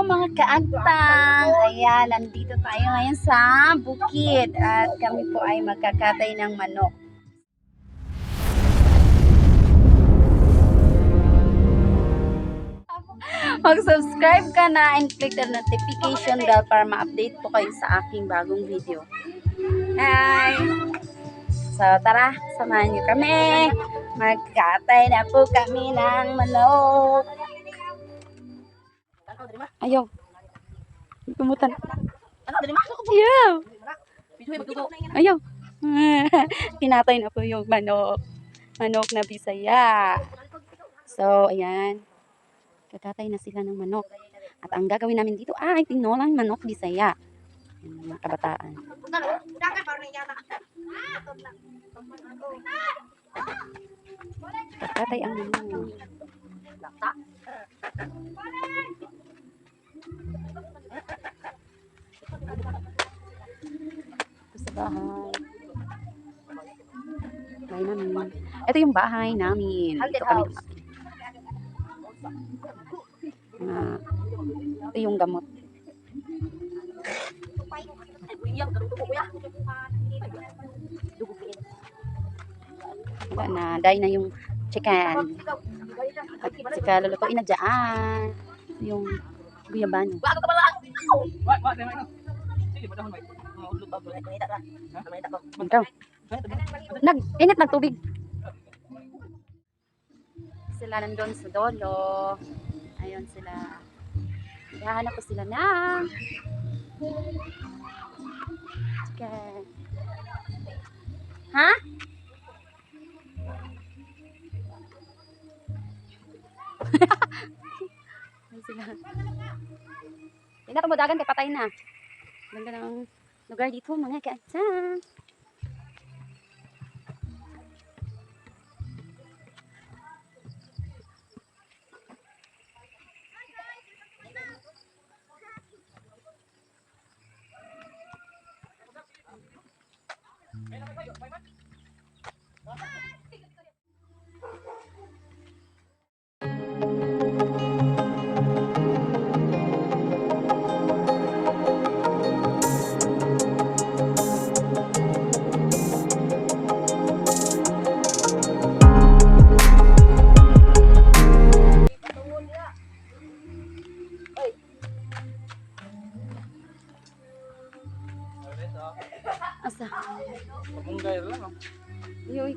Mga kaagtang! Ayan, nandito tayo ngayon sa bukid at kami po ay magkakatay ng manok. Mag-subscribe ka na and click the notification bell para ma-update po kayo sa aking bagong video. Hi! So tara, samahan niyo kami. Magkatay na po kami ng manok. Ayaw. Kumutan. Ayaw. Ayaw. Kinatay na po yung manok. Manok na Bisaya. So, ayan. Kakatay na sila ng manok. At ang gagawin namin dito ay tinolang manok Bisaya. Ayan, mga kabataan. Kakatay ang manok. Ito sa bahay. Bahay namin. Ito yung bahay namin. Dito kami lumaki. Ah, ito yung gamot. Wala na. Dahil na yung chicken. At saka lulutuin na dyan. Ito yung guyabano. Ikaw. Nag, init nagtubig. Sila nandun sa dolo. Ayun sila. Naghahanap po sila ng chicken. Ha? Ayun sila. Hindi na tumudagan kay patay na. Ganda ng lugar dito, mga kaatang. Asa? Kamunggay lang. Oh. Yoy,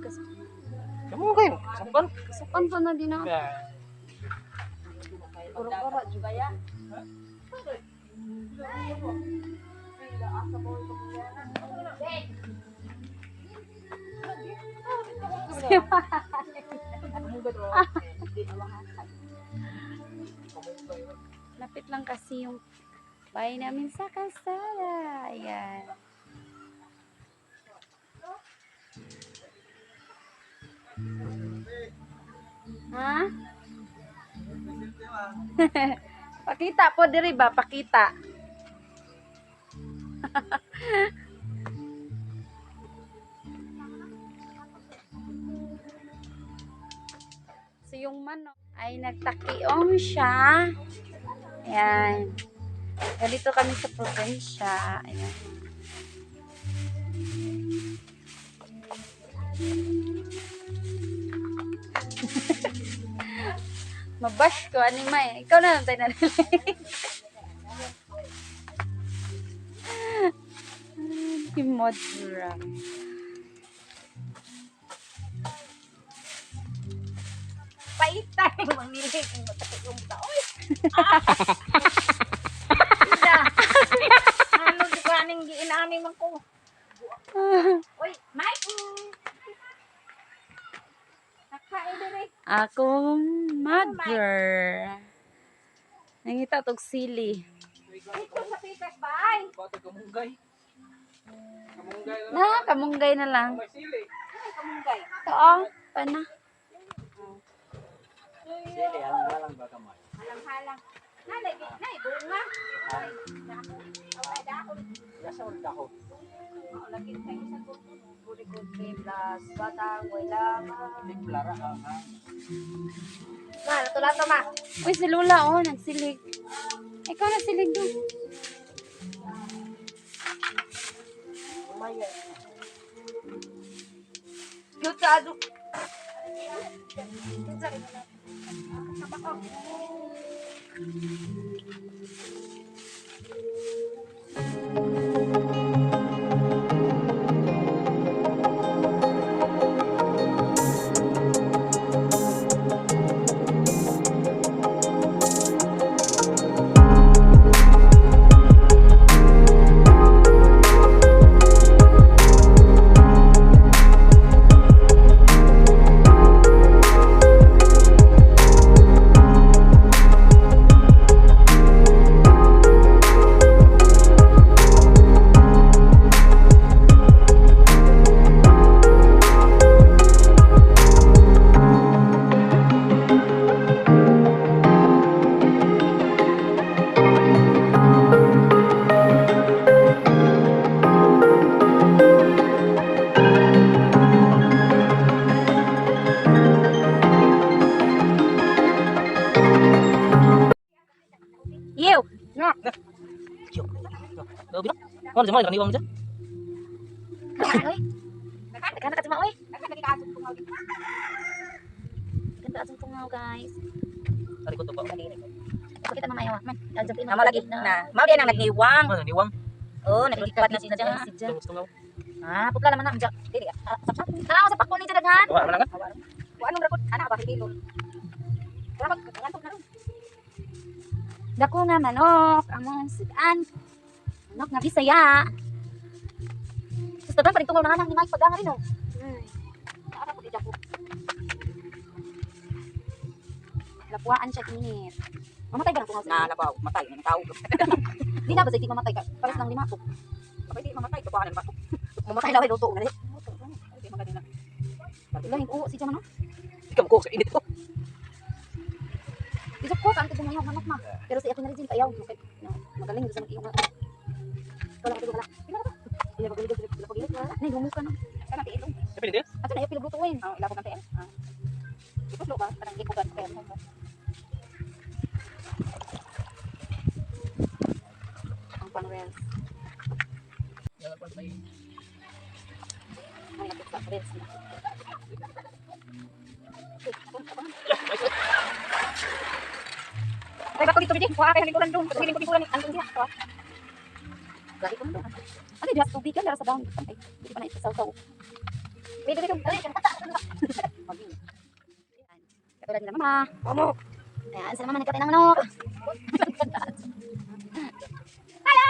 Kamunggay. Sampan. kasukan pa na din ako. Kurang-kurang juga ya. Lapit lang kasi yung bahay namin sa kalsada. Ayan. Ha? Pakita po diri ba? Pakita. So yung manok ay nagtakiong siya. Ayan. Ganito kami sa probinsya. Ayan. Mabash ko, ano may. Ikaw na lang tayo narinig. Si Modra. Paita yung mangilig. Matakot yung taoy. Ida. Ano di ko aning giinani man ko. Oy, Mike. Nakain dire. Akong mother. Nangita tog sili. Dito sa pikas bay. Bata kamunggay. Kamunggay lang. Na, kamunggay na lang. May sili. Kamunggay. Ito oh, pana. Sili, ang ba kamay? Halang-halang. Nalay, nay bunga. Ay, dako. Ay, dako. Gasa ulit ako. Lagi tayo sa bulikod plus batang wala. Timpla ra ha. Ma, lato-lato ma. Uy, si Lola oh, nagsilig. Ay, Kana sila do. Cute sa ado. Yew. Ano sa mga kaniwang dyan? Oy. Nagkana ka tuma oy. Ganda atong tungaw, guys. Ari ko to pa. Pakita na mayawa. Man, Amo lagi na. Mao di nang nagniwang. Ano niwang? Oh, naglipat na siya. Siya. Tungaw. Ah, pupla naman na amja. Dili ah, sapsap. Tanaw sa pakon ni daghan. Wa man lang. Wa anong rakot ana ba hilon. Wala mag ngantok na ron. Dako nga manok, among sudan. Manok nga Bisaya. Sus daghan pa rin tungaw na ni Mike paganga rin oh. Ay. Naara ko di dako. Lapuaan siya init. Mamatay ba ng tungaw Na sa labaw, matay ng tao. Di na ba sa di mamatay ka? Pares lang lima to. Kapag di mamatay, tukuan ba? Mamatay na luto na. Wala oo si Jaman no. Ikaw ko sa init ko. Bisok ko kan ko mayaw manok ma. Pero sa ako na rin payaw. Okay. No, magaling sa iyong. Wala ko wala. Pila ba? Pila ba pila pila pila. Nay humuka no. Sana ti ilong. Sabi ni Ato na ipilog lutuin. Ah, ilabog ang TL. Ah. Ipuslo ba? Parang gikugan kaya. Ang panrels. Ay, nakita sa rels. Ay, bato dito, Bidi. Kuha kay halikuran dong. Pagsiling ko likuran ang diha. Kuha. Lagi ko nandun. Ano, di tubig yan, sa dahon. Ay, hindi pa na isaw-saw. Bidi, bidi. Dali. Katulad nila, mama. Ano? Ayan, sila mama nagkatay ng manok. Hala!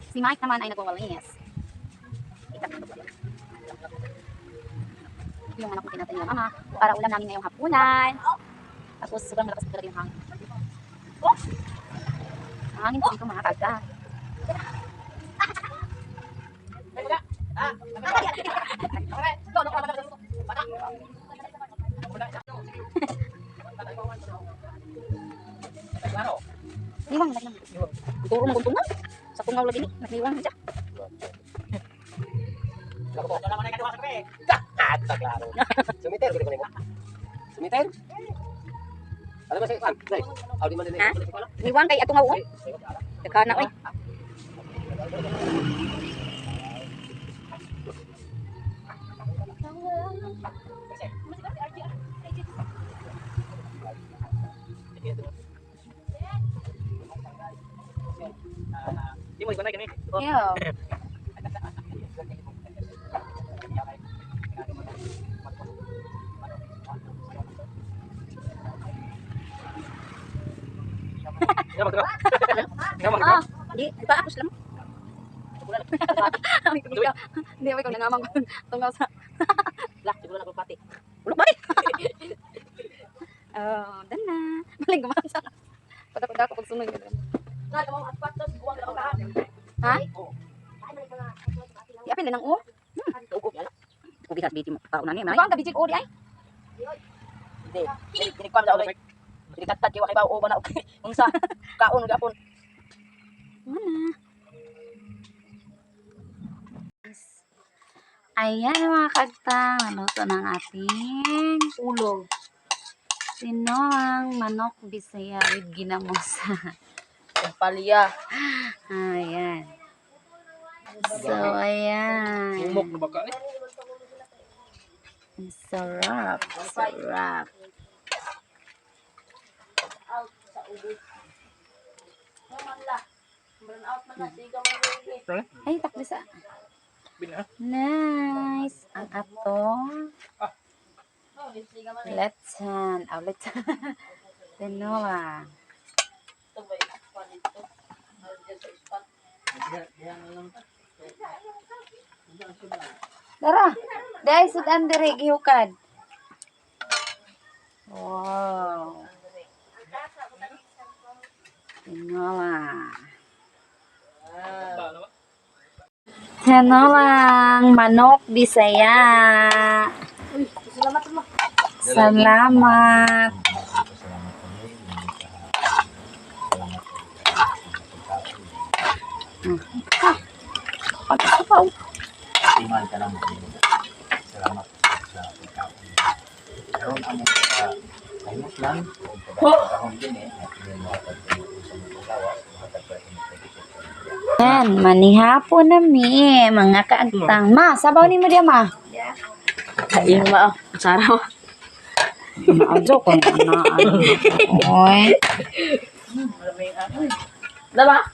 Si Mike naman ay nagwawalis. Yung manok na tinatay nila mama para ulam namin ngayong hapunan. Tapos sobrang malakas talaga yung hangin. Oh! Ang hangin po dito mga kagka. Niwang lagi naman. Turo mo kung tungaw. Sa tungaw lagi ni, nagniwang na siya. Sumiter ko nimo. Sumiter? Alam mo sa kan? Dai. Aw di man Ha? Niwang kay atungaw oy. Daghan na oy. Di mo ibanay kani. Yeah. Nga magtra. Nga magtra. Ah, Di, pa ako sila. Hindi ako nangamang tungaw sa Lah, siguro na pati. Ulok bati. Oh, dan na. Maling gumasa. Pagka ako pag sunod. Ha? Iapil na ng o. Ubi sa biti mo. Tao na ni, Ikaw ang kabijig o di ay. Hindi. Dili kwam daw. Dili katad kay wa kay bao ba na okay. Unsa? Kaon gapon. Mana. Ayan mga kagtang, naluto ng ating Ulo. Tinolang manok Bisaya with ginamos. Palya. Ayan. So, ayan. Humok na baka eh. Ang sarap. Sarap. Ay, takbo sa. Bina. Nice. Ang atong lechon. Oh, lechon. Tinola. Dara. Dahil sudan dire gihukad. Wow. Tinola. Tinolang manok Bisaya. Salamat mo. Salamat. Pagkasapaw. Iman ka lang. Salamat sa pagkaon. Karon ang kahimos lang o pagkakahon din eh. At hindi mo sa mga lawas, mahatag pa sa mga Yan, manihapon na mi, mga kaagtang. Ma, sabaw ni mo diya, ma. Kain ma. Sarap. Maadyo ko na. Oy. Daba.